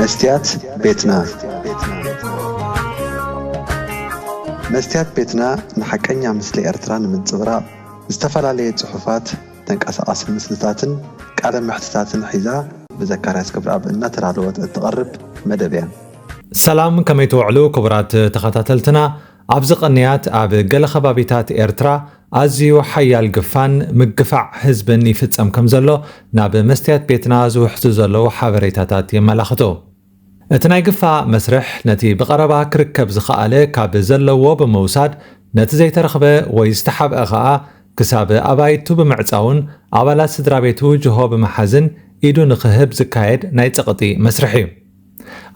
መስትያት ቤትና። መስትያት ቤትና ንሓቀኛ ምስሊ ኤርትራ ንምንጽብራቕ ዝተፈላለየ ጽሑፋት፣ ተንቀሳቓሲ ምስልታትን ቃለ መሕትታትን ሒዛ ብዘካርያስ ክብረኣብ እናተዳለወት እትቐርብ መደብ እያ። ሰላም፣ ከመይ ትውዕሉ ክቡራት ተኸታተልትና? ኣብዚ ቅንያት ኣብ ገለ ከባቢታት ኤርትራ ኣዝዩ ሓያል ግፋን ምግፋዕ ህዝብን ይፍጸም ከም ዘሎ ናብ መስትያት ቤትና ዝውሕዙ ዘለዉ ሓበሬታታት የመላኽቱ። እቲ ናይ ግፋ መስርሕ ነቲ ብቐረባ ክርከብ ዝኸኣለ ካብ ዘለዎ ብምውሳድ፣ ነቲ ዘይተረኽበ ወይ ዝተሓብአ ኸኣ ክሳብ ኣባይቱ ብምዕጻውን ኣባላት ስድራ ቤቱ ጅሆ ብምሓዝን ኢዱ ንኽህብ ዝካየድ ናይ ጸቕጢ መስርሕ እዩ።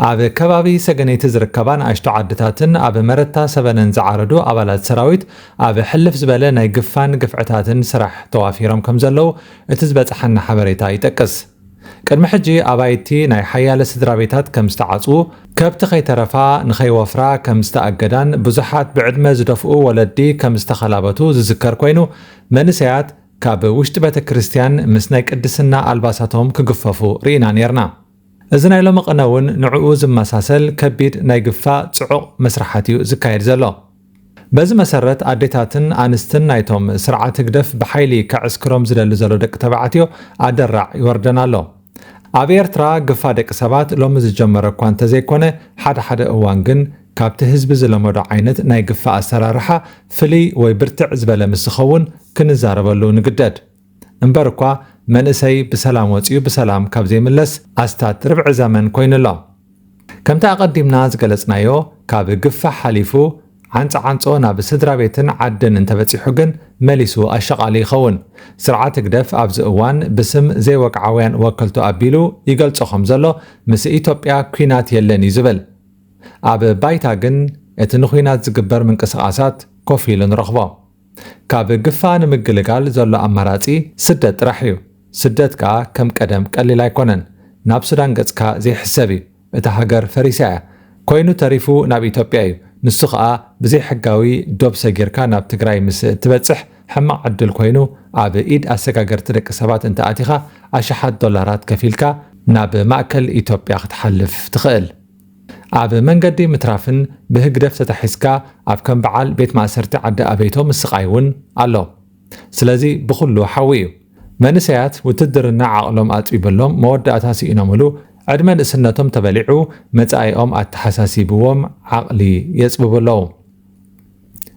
ኣብ ከባቢ ሰገነይቲ ዝርከባ ንኣሽቱ ዓድታትን ኣብ መረታ ሰበነን ዝዓረዱ ኣባላት ሰራዊት ኣብ ሕልፍ ዝበለ ናይ ግፋን ግፍዕታትን ስራሕ ተዋፊሮም ከም ዘለዉ እቲ ዝበጽሓና ሓበሬታ ይጠቅስ። ቅድሚ ሕጂ ኣባይቲ ናይ ሓያለ ስድራ ቤታት ከም ዝተዓጽዉ፣ ከብቲ ከይተረፋ ንኸይወፍራ ከም ዝተኣገዳን ብዙሓት ብዕድመ ዝደፍኡ ወለዲ ከም ዝተኸላበቱ ዝዝከር ኮይኑ፣ መንእሰያት ካብ ውሽጢ ቤተ ክርስቲያን ምስ ናይ ቅድስና ኣልባሳቶም ክግፈፉ ርኢና ኔርና። እዚ ናይ ሎሚ ቅነ እውን ንዕኡ ዝመሳሰል ከቢድ ናይ ግፋ ጽዑቕ መስርሓት እዩ ዝካየድ ዘሎ። በዚ መሰረት ኣዴታትን ኣንስትን ናይቶም ስርዓት ህግደፍ ብሓይሊ ከዕስክሮም ዝደሊ ዘሎ ደቂ ተባዕትዮ ኣደራዕ ይወርደን ኣሎ። ኣብ ኤርትራ ግፋ ደቂ ሰባት ሎሚ ዝጀመረ እኳ እንተዘይኮነ፣ ሓደ ሓደ እዋን ግን ካብቲ ህዝቢ ዝለመዶ ዓይነት ናይ ግፋ ኣሰራርሓ ፍልይ ወይ ብርትዕ ዝበለ ምስ ዝኸውን ክንዛረበሉ ንግደድ። እምበር እኳ መንእሰይ ብሰላም ወጺኡ ብሰላም ካብ ዘይምለስ ኣስታት ርብዒ ዘመን ኮይኑ ኣሎ። ከምቲ ኣቐዲምና ዝገለጽናዮ፣ ካብ ግፋ ሓሊፉ ዓንጻዓንጾ ናብ ስድራ ቤትን ዓድን እንተበጺሑ ግን መሊሱ ኣሸቓሊ ይኸውን። ስርዓት ህግደፍ ኣብዚ እዋን ብስም ዘይወግዓውያን ወከልቱ ኣቢሉ ይገልጾ ከም ዘሎ ምስ ኢትዮጵያ ኲናት የለን እዩ ዝብል። ኣብ ባይታ ግን እቲ ንኲናት ዝግበር ምንቅስቓሳት ኮፍ ኢሉ ንረኽቦ። ካብ ግፋ ንምግልጋል ዘሎ ኣማራጺ ስደት ጥራሕ እዩ። ስደት ከኣ ከም ቀደም ቀሊል ኣይኮነን። ናብ ሱዳን ገጽካ ዘይሕሰብ እዩ። እታ ሃገር ፈሪሳ እያ። ኮይኑ ተሪፉ ናብ ኢትዮጵያ እዩ። ንሱ ከኣ ብዘይሕጋዊ ዶብ ሰጊርካ ናብ ትግራይ ምስ እትበጽሕ ሕማቕ ዕድል ኮይኑ ኣብ ኢድ ኣሰጋገርቲ ደቂ ሰባት እንተኣቲኻ ኣሽሓት ዶላራት ከፊልካ ናብ ማእከል ኢትዮጵያ ክትሓልፍ ትኽእል። ኣብ መንገዲ ምትራፍን ብህግደፍ ተታሒዝካ ኣብ ከም በዓል ቤት ማእሰርቲ ዓዲ ኣበይቶ ምስቓይ እውን ኣሎ። ስለዚ ብኹሉ ሓዊ እዩ። መንእሰያት ውትድርና ዓቕሎም ኣጽቢበሎም መወዳእታ ስኢኖምሉ ዕድመ ንእስነቶም ተበሊዑ መጻኢኦም ኣተሓሳሲብዎም ዓቕሊ የጽብቡ ኣለዉ።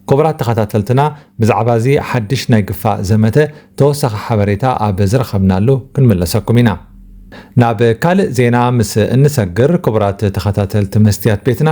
ክቡራት ተኸታተልትና፣ ብዛዕባ እዚ ሓድሽ ናይ ግፋ ዘመተ ተወሳኺ ሓበሬታ ኣብ ዝረኸብናሉ ክንምለሰኩም ኢና። ናብ ካልእ ዜና ምስ እንሰግር፣ ክቡራት ተኸታተልቲ መስትያት ቤትና፣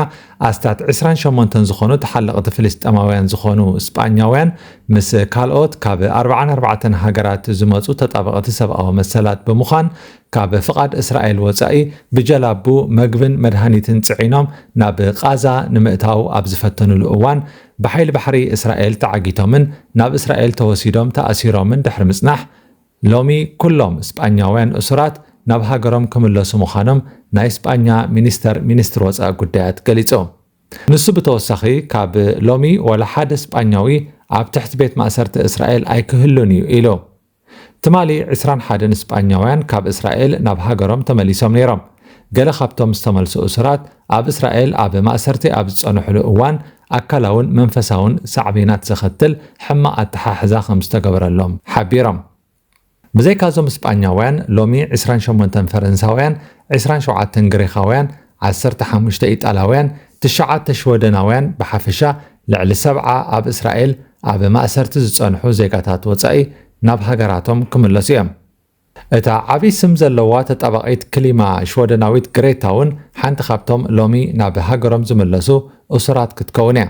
ኣስታት ዕስራን ሸሞንተን ዝኾኑ ተሓለቕቲ ፍልስጤማውያን ዝኾኑ ስጳኛውያን ምስ ካልኦት ካብ ኣርባዓን ኣርባዕተን ሃገራት ዝመጹ ተጣበቕቲ ሰብኣዊ መሰላት ብምዃን ካብ ፍቓድ እስራኤል ወጻኢ ብጀላቡ መግብን መድሃኒትን ጽዒኖም ናብ ቓዛ ንምእታው ኣብ ዝፈተኑሉ እዋን ብሓይሊ ባሕሪ እስራኤል ተዓጊቶምን ናብ እስራኤል ተወሲዶም ተኣሲሮምን ድሕሪ ምጽናሕ ሎሚ ኩሎም ስጳኛውያን እሱራት ናብ ሃገሮም ክምለሱ ምዃኖም ናይ ስጳኛ ሚኒስተር ሚኒስትሪ ወጻኢ ጉዳያት ገሊጹ። ንሱ ብተወሳኺ ካብ ሎሚ ዋላ ሓደ ስጳኛዊ ኣብ ትሕቲ ቤት ማእሰርቲ እስራኤል ኣይክህሉን እዩ ኢሉ። ትማሊ ዕስራን ሓደን ስጳኛውያን ካብ እስራኤል ናብ ሃገሮም ተመሊሶም ነይሮም። ገለ ካብቶም ዝተመልሱ እሱራት ኣብ እስራኤል ኣብ ማእሰርቲ ኣብ ዝጸንሕሉ እዋን ኣካላውን መንፈሳውን ሳዕቤናት ዘኸትል ሕማቕ ኣተሓሕዛ ከም ዝተገበረሎም ሓቢሮም። ብዘይካዞም ስጳኛውያን ሎሚ ዕስራን ሸሞንተን ፈረንሳውያን፣ ዕስራን ሸውዓተን ግሪኻውያን፣ ዓሰርተ ሓሙሽተ ኢጣላውያን፣ ትሽዓተ ሽወደናውያን ብሓፈሻ ልዕሊ ሰብዓ ኣብ እስራኤል ኣብ ማእሰርቲ ዝጸንሑ ዜጋታት ወጻኢ ናብ ሃገራቶም ክምለሱ እዮም። እታ ዓቢ ስም ዘለዋ ተጣባቒት ክሊማ ሽወደናዊት ግሬታ እውን ሓንቲ ካብቶም ሎሚ ናብ ሃገሮም ዝምለሱ እሱራት ክትከውን እያ።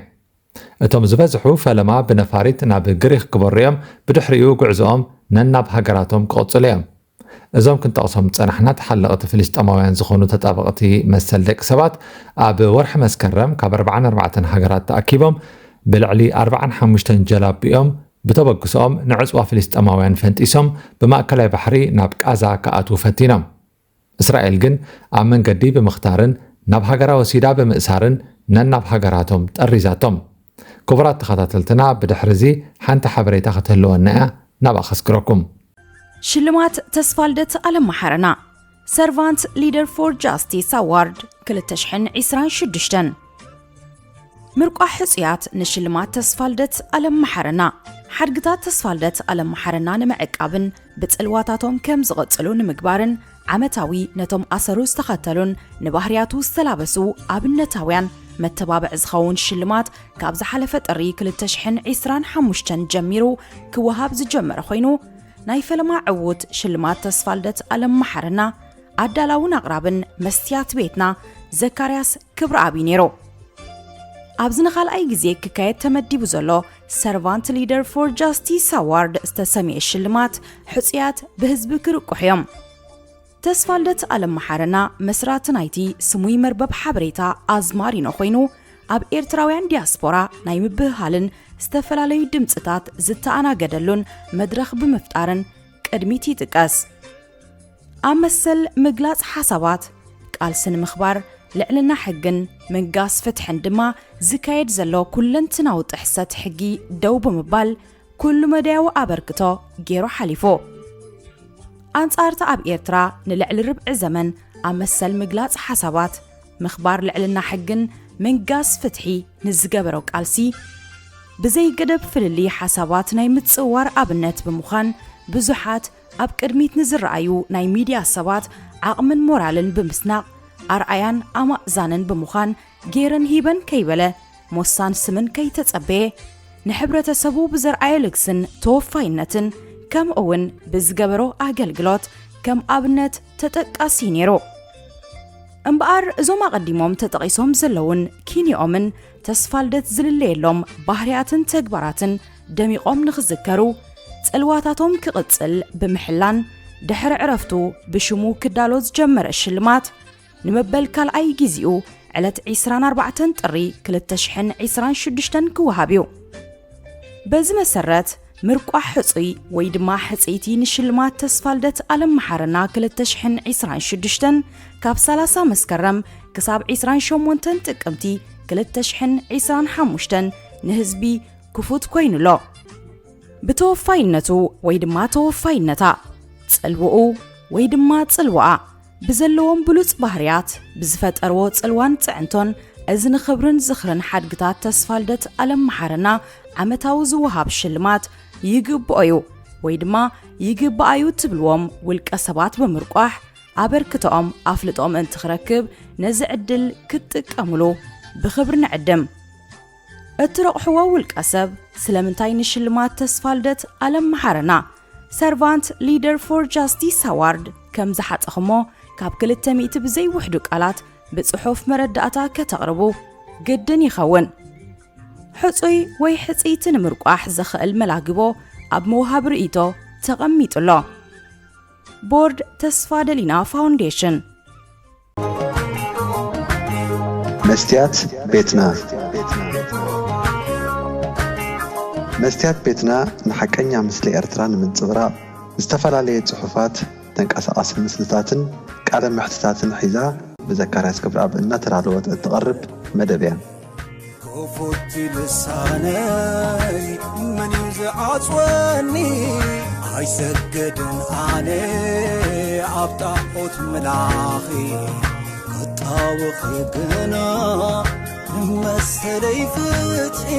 እቶም ዝበዝሑ ፈለማ ብነፋሪት ናብ ግሪኽ ክበሩ እዮም፣ ብድሕሪኡ ጉዕዞኦም ነናብ ሃገራቶም ክቕጽሉ እዮም። እዞም ክንጠቕሶም ዝጸናሕና ተሓለቕቲ ፍልስጤማውያን ዝኾኑ ተጣበቕቲ መሰል ደቂ ሰባት ኣብ ወርሒ መስከረም ካብ ኣርባዓን ኣርባዕተን ሃገራት ተኣኪቦም ብልዕሊ ኣርባዓን ሓሙሽተን ጀላቢኦም ብተበግሶኦም ንዕጽዋ ፍልስጤማውያን ፈንጢሶም ብማእከላይ ባሕሪ ናብ ቃዛ ክኣትዉ ፈቲኖም። እስራኤል ግን ኣብ መንገዲ ብምኽታርን ናብ ሃገራ ወሲዳ ብምእሳርን ነናብ ሃገራቶም ጠሪዛቶም። ክቡራት ተኸታተልትና፣ ብድሕሪ እዚ ሓንቲ ሓበሬታ ክትህልወና እያ፣ ናብኣ ከስግረኩም። ሽልማት ተስፋ ልደት ኣለም መሓረና። Servant Leader for Justice Award ክልተ ሽሕን ዕስራን ሽዱሽተን። ምርቋሕ ሕጹያት ንሽልማት ተስፋልደት ኣለም መሓረና። ሓድግታት ተስፋልደት ኣለም መሓረና ንምዕቃብን ብጽልዋታቶም ከም ዝቕጽሉ ንምግባርን፣ ዓመታዊ ነቶም ኣሰሩ ዝተኸተሉን ንባህርያቱ ዝተላበሱ ኣብነታውያን መተባብዒ ዝኸውን ሽልማት ካብ ዝሓለፈ ጥሪ ክልተ ሽሕን ዕስራን ሓሙሽተን ጀሚሩ ክወሃብ ዝጀመረ ኮይኑ፣ ናይ ፈለማ ዕዉት ሽልማት ተስፋልደት ኣለም መሓረና ኣዳላውን ኣቕራብን መስትያት ቤትና ዘካርያስ ክብረኣብ እዩ ነይሩ። ኣብዚ ንኻልኣይ ግዜ ክካየድ ተመዲቡ ዘሎ Servant Leader for Justice Award ዝተሰምየ ሽልማት ሕጹያት ብህዝቢ ክርቁሑ እዮም። ተስፋልደት ኣለም መሓረና መስራቲ ናይቲ ስሙይ መርበብ ሓበሬታ ኣዝማሪኖ ኮይኑ፣ ኣብ ኤርትራውያን ዲያስፖራ ናይ ምብህሃልን ዝተፈላለዩ ድምጽታት ዝተኣናገደሉን መድረኽ ብምፍጣርን ቅድሚት ይጥቀስ። ኣብ መሰል ምግላጽ ሓሳባት፣ ቃልሲ ንምኽባር፣ ልዕልና ሕግን ምንጋስ ፍትሕን ድማ ዝካየድ ዘሎ ኩለንትናዊ ጥሕሰት ሕጊ ደው ብምባል ኩሉ መዳያዊ ኣበርክቶ ገይሩ ሓሊፉ። ኣንጻር እቲ ኣብ ኤርትራ ንልዕሊ ርብዒ ዘመን ኣብ መሰል ምግላጽ ሓሳባት፣ ምኽባር ልዕልና ሕግን ምንጋስ ፍትሒ ንዝገበሮ ቃልሲ፣ ብዘይ ገደብ ፍልልይ ሓሳባት ናይ ምጽዋር ኣብነት ብምዃን ብዙሓት ኣብ ቅድሚት ንዝረኣዩ ናይ ሚድያ ሰባት ዓቕምን ሞራልን ብምስናቕ ኣርኣያን ኣማእዛንን ብምዃን ገይረን ሂበን ከይበለ ሞሳን ስምን ከይተጸበየ ንሕብረተሰቡ ብዘርኣዮ ልግስን ተወፋይነትን ከምኡ እውን ብዝገበሮ ኣገልግሎት ከም ኣብነት ተጠቃሲ ነይሩ። እምበኣር እዞም ኣቐዲሞም ተጠቒሶም ዘለውን ኪንዮኦምን ተስፋልደት ዝልለየሎም ባህርያትን ተግባራትን ደሚቖም ንኽዝከሩ፣ ጽልዋታቶም ክቕጽል ብምሕላን ድሕሪ ዕረፍቱ ብሽሙ ክዳሎ ዝጀመረ ሽልማት ንመበል ካልኣይ ግዜኡ ዕለት ዕስራን ኣርባዕተን ጥሪ ክልተ ሽሕን ዕስራን ሽዱሽተን ክወሃብ እዩ። በዚ መሰረት ምርቋሕ ሕጹይ ወይ ድማ ሕጽይቲ ንሽልማት ተስፋልደት ኣለም መሓረና ክልተ ሽሕን ዕስራን ሽዱሽተን ካብ ሰላሳ መስከረም ክሳብ ዕስራን ሸሞንተን ጥቅምቲ ክልተ ሽሕን ዕስራን ሓሙሽተን ንህዝቢ ክፉት ኮይኑ ኣሎ። ብተወፋይነቱ ወይ ድማ ተወፋይነታ፣ ጽልውኡ ወይ ድማ ጽልዋኣ ብዘለዎም ብሉጽ ባህርያት ብዝፈጠርዎ ጽልዋን ጽዕንቶን እዚ ንኽብርን ዝኽርን ሓድግታት ተስፋልደት ኣለም መሓረና ዓመታዊ ዝወሃብ ሽልማት ይግብኦ እዩ ወይ ድማ ይግብኣ እዩ ትብልዎም ውልቀ ሰባት ብምርቋሕ ኣበርክቶኦም ኣፍልጦኦም እንትኽረክብ ነዚ ዕድል ክትጥቀምሉ ብኽብሪ ንዕድም። እትረቑሕዎ ውልቀ ሰብ ስለምንታይ ንሽልማት ተስፋልደት ኣለም መሓረና Servant Leader for Justice Award ከም ዝሓጸኹሞ ካብ ክልተ ሚእቲ ብዘይውሕዱ ቃላት ብጽሑፍ መረዳእታ ከተቕርቡ ግድን ይኸውን። ሕጹይ ወይ ሕጽይቲ ንምርቋሕ ዘኽእል መላግቦ ኣብ መውሃቢ ርእይቶ ተቐሚጡ ኣሎ። ቦርድ ተስፋ ደሊና ፋውንዴሽን። መስትያት ቤትና። መስትያት ቤትና ንሓቀኛ ምስሊ ኤርትራ ንምንጽብራቕ ዝተፈላለየ ጽሑፋት፣ ተንቀሳቓሲ ምስልታትን ቃለ መሕትታትን ሒዛ ብዘካርያስ ክብረኣብ እናተዳለወት እትቐርብ መደብ እያ። ክፉት ልሳነይ መን እዩ ዝዓጽወኒ? ኣይሰግድን ኣነ ኣብ ጣዖት ምላኺ፣ ክጣወኺ ግና ንመሰለይ ፍትሒ።